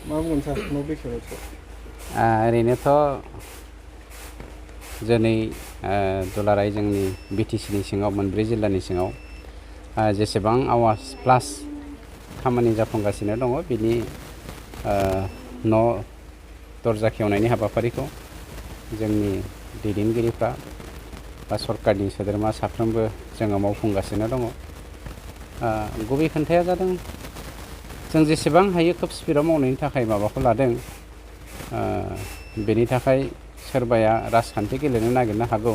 मा बुंगोन सार न' बेखेवनायखौ? ओरैनोथ' जोंनि दुलाराय जोंनि बिटिसिनि सिङाव मोनब्रै जिल्लानि सिङाव जेसेबां आवास प्लास खामानि जाफुंगासिनो दङ बिनि न' दरजा खेवनायनि हाबाफारिखौ जोंनि दैदेनगिरिफ्रा बा सरकारनि सोद्रोमा साफ्रोमबो जोङो मावफुंगासिनो दङ। गुबै खोन्थाया जादों जों जेसेबां हायो खोब स्पिडआव मावनायनि थाखाय माबाखौ लादों। बेनि थाखाय सोरबाया राजखान्थि गेलेनो नागिरनो हागौ।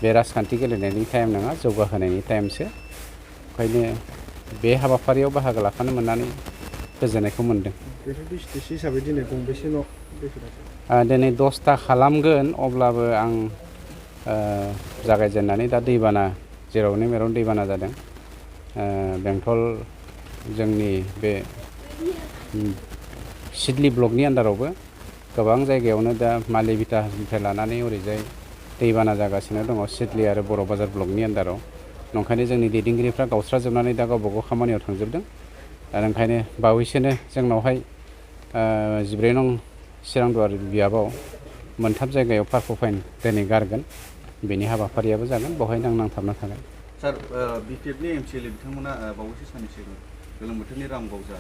बे राजखान्थि गेलेनायनि टाइम नङा, जौगाहोनायनि टाइमसो। ओंखायनो बे हाबाफारियाव बाहागो लाफानो मोननानै गोजोननायखौ मोनदों। बेफोर भिसिडिसि हिसाबै दिनै गंबेसे न' बेखेवनायखौ? दिनै 10ता खालामगोन, अब्लाबो आं जागायजेननानै दा दैबाना जेरावनो मेरावनो दैबाना जादों। बेंटल जोंनि बे सिडली ब्लकनि आन्दारावबो गोबां जायगायावनो दा मालि बिटानिफ्राय लानानै ओरैजाय दैबाना जागासिनो दङ सिडली आरो बर' बाजार ब्लकनि आन्दाराव। ओंखायनो जोंनि दैदेनगिरिफ्रा गावस्राजोबनानै दा गावबा गाव खामानियाव थांजोबदों। आरो ओंखायनो बावैसोनो जोंनावहाय 14 नं चिरांदुवार बियाबाव मोनथाम जायगायाव पार्क फाइन दिनै गारगोन। बेनि हाबाफारियाबो जागोन, बेवहायनो आं नांथाबना थागोन। सार, बिपिएफनि एमसिएलए बिथांमोना बावैसो साननि सिगां गोलोम बोथोरनि रामगावजा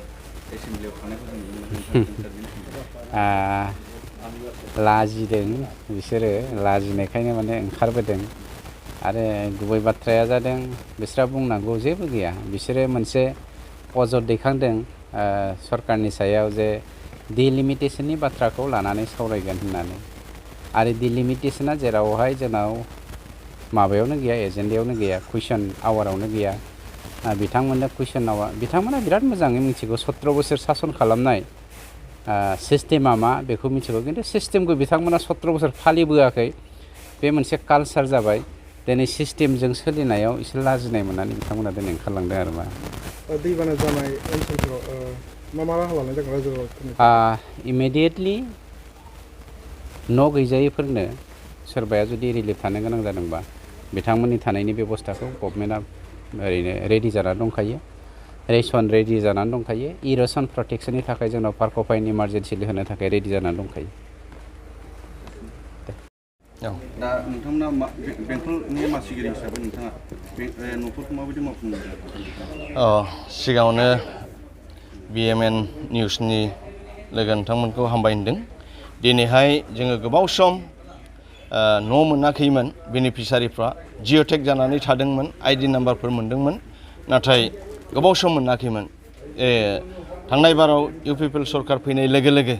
एसेम्बलियाव थांनायखौ जों नुनो मोन्दों। लाजिदों बिसोरो, लाजिनायखायनो माने ओंखारबोदों। आरो गुबै बाथ्राया जादों बिस्रा बुंनांगौ जेबो गैया। बिसोरो मोनसे अजद दैखांदों सरकारनि सायाव जे डिलिमिटेसननि बाथ्राखौ लानानै सावरायगोन होननानै। आरो डिलिमिटेसना जेरावहाय जोंनाव माबायावनो गैया, एजेन्डायावनो गैया, कुइसन आवारावनो गैया। बिथांमोननो कुइसन आवार, बिथांमोना बिराद मोजाङै मिथिगौ 17 बोसोर सासन खालामनाय सिस्टेमा मा बेखौ मिथिगौ। खिन्थु सिस्टेमखौ बिथांमोना 17 बोसोर फालिबोआखै। बे मोनसे कालसार जाबाय। दिनै सिस्टेमजों सोलिनायाव एसे लाजिनाय मोननानै बिथांमोना दिनै ओंखारलांदों आरो मा। दैबाना जानाय ओनसोलफोराव मा राहा लानाय जागोन रायजोफोरनि? इमिडियेटलि न' गैजायैफोरनो सोरबाया जुदि रिलिफ थानो गोनां जादोंबा बिथांमोननि थानायनि बेब'स्थाखौ गभर्नमेन्टआ ओरैनो रेडि जानानै दंखायो। रेसन रेडि जानानै दंखायो। इर'सन प्रटेक्सननि थाखाय जोंनाव पार्क फाइन इमारजेन्सिलि होनो थाखाय रेडि जानानै दंखायो। दा नोंथांमोना बेंटलनि मासिगिरि हिसाबै नोंथाङा न'फोरखौ माबायदि मावफुंनो? सिगाङावनो BMN निउसनि लोगो नोंथांमोनखौ हामबाय होनदों। दिनैहाय जोङो गोबाव सम न' मोनाखैमोन। बेनिफिसारिफ्रा जिअ'टेक जानानै थादोंमोन, आइडि नाम्बारफोर मोनदोंमोन, नाथाय गोबाव सम मोनाखैमोन। थांनाय बाराव इउपिपिएल सरकार फैनाय लोगो लोगो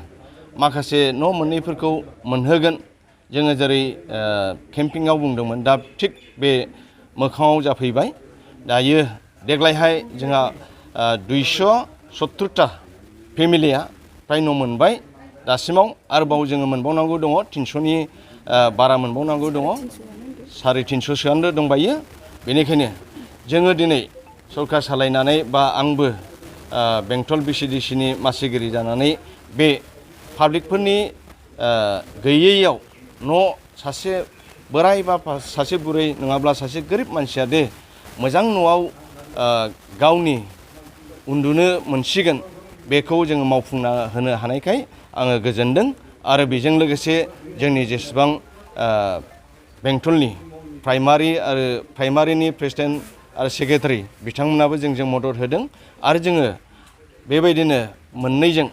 माखासे न' मोननैफोरखौ मोनहोगोन। जोङो जेरै केम्पिंआव बुंदोंमोन, दा थिग बे मोखाङाव जाफैबाय। दायो देग्लायहाय जोंहा 270टा फेमिलिया फ्राय न' मोनबाय दासिमाव। आरोबाव जोङो मोनबावनांगौ दङ, 300नि बारा मोनबावनांगौ दङ, 350सोआनो दंबायो। बेनिखायनो जोङो दिनै सरकार सालायनानै बा आंबो बेंटल Vcdcनि मासिगिरि जानानै बे पाब्लिकफोरनि गैयैयाव न' सासे बोराय बा सासे बुरै नङाब्ला सासे गोरिब मानसिया दे मोजां न'आव गावनि उन्दुनो मोनसिगोन, बेखौ जोङो मावफुंना होनो हानायखाय आङो गोजोनदों। आरो बेजों लोगोसे जोंनि जेसेबां बेंटलनि प्राइमारिनि प्रेसिडेन्ट आरो सेक्रेटारि बिथांमोनाबो जोंजों मदद होदों। आरो जोङो बेबायदिनो मोननैजों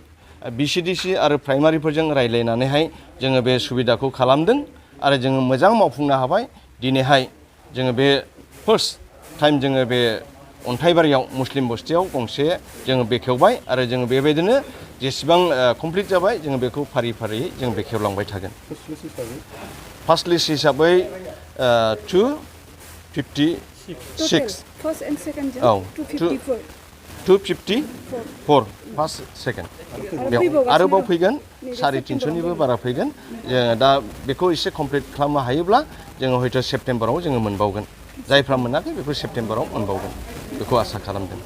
Vcdc आरो प्राइमारिफोरजों रायज्लायनानैहाय जोङो बे सुबिदाखौ खालामदों। आरो जोङो मोजां मावफुंनो हाबाय। दिनैहाय जोङो बे फार्स्ट टाइम जोङो बे अन्थाइबारियाव मुस्लिम बस्तियाव गंसे जोङो बेखेवबाय। आरो जोङो बेबायदिनो जेसेबां कमप्लिट जाबाय जोङो बेखौ फारि फारियै जों बेखेवलांबाय थागोन। फार्स्ट लिस्ट हिसाबै 256 औ 254 फार्स्ट सेकेन्ड। बेयाव आरोबाव फैगोन 350निबो बारा फैगोन। जोङो दा बेखौ एसे कमप्लिट खालामनो हायोब्ला जोङो हयथ' सेप्तेम्बराव जोङो मोनबावगोन। जायफ्रा मोनाखै बेखौ सेप्तेम्बराव मोनबावगोन बेखौ आसा खालामदों।